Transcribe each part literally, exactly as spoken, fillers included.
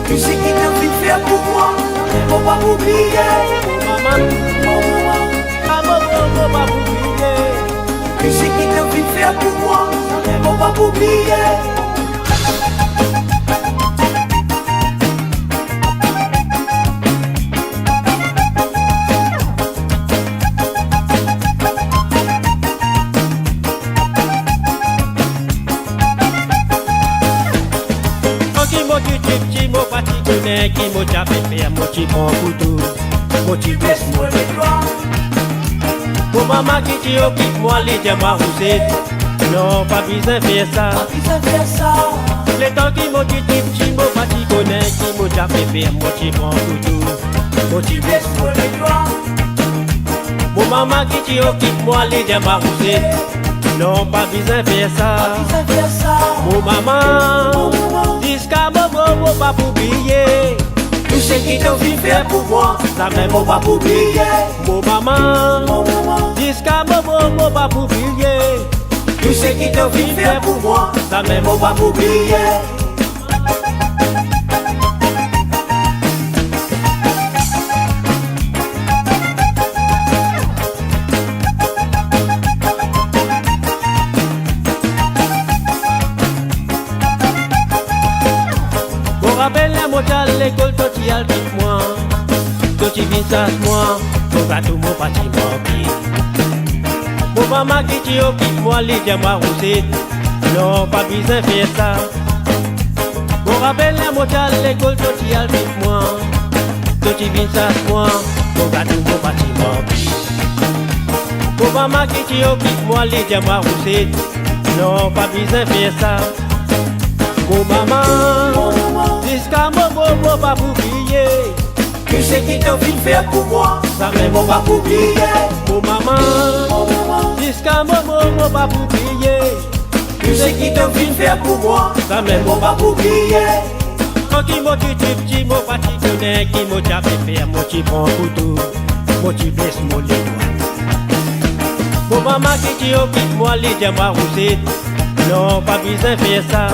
Tou seki to finn fer pou mwa, mo pa pou bliye. Mo mama, mo mama, ah, mo, mo, mo pa pou bliye. Tou seki to finn fer pou mwa, mo pa pou bliye. Kan ki mo ti tipti, mo pa ti kone ki mo ti ape fer, mo ti pran kouto, mo ti bes mo ledwa. Mo mama ki ti okip mwa, li dir mwa, Rouzet, non, pa bizin fer sa. Pa bizin fer sa. Letan ki mo ti tipti, mo pa ti kone ki mo ti ape fer, mo ti pran kouto, mo ti bes mo ledwa. Mo mama ki ti okip mwa, li dir mwa, Rouzet, non, pa bizin fer sa. Pa bizin fer sa. Mo mama, mo mama, ziska mo mor, mo pa pou bliye. Tou seki to finn fer pou mwa, zame mo pa pou bliye. Mo mama, mo mama, ziska mo mor, mo pa pou bliye. Tou seki to finn fer pou mwa, zame mo pa pou bliye. Mo rapel ler mo ti al lekol, to ti al kit mwa, to ti vinn sas mwa, mo gato mo pa ti manke. Mo mama ki ti okip mwa, li dir mwa, Rouzet, non, pa bizin fer sa. Mo rapel ler mo ti al lekol, to ti al kit mwa, to ti vinn sas mwa, mo gato mo pa ti manke. Mo mama ki ti okip mwa, li dir mwa, Rouzet, non, pa bizin fer sa. Mo mama, ziska mo mor, mo pa pou bliye. Tou seki to finn fer pou mwa, zame mo pa pou bliye. Mo mama, mo mama, ziska mo mor, mo pa pou bliye. Tou seki to finn fer pou mwa, zame mo pa pou bliye. Kan ki mo ti tipti, mo pa ti kone ki mo ti ape fer, mo ti pran kouto, mo ti bes mo ledwa. Mo mama ki ti okip mwa, li dir mwa, Rouzet, non, pa bizin fer sa.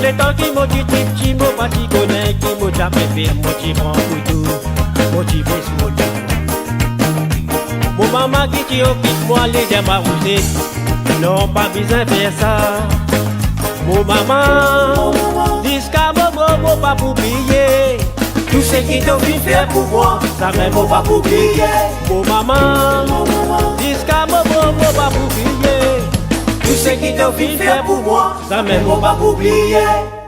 Letan ki mo ti tipti, mo pa ti kone ki mo ti ape fer, mo ti pran kouto, mo ti bes mo ledwa. Mo mama ki ti okip mwa, li dir mwa, Rouzet, non, pa bizin fer sa. Mo mama, ziska mo mor, mo pa pou bliye. Tou seki to finn fer pou mwa, zame mo pa pou bliye. Mo mama, ziska mo mor, mo pa pou bliye. Tou seki to finn fer pou mwa, zame mo pa pou bliye.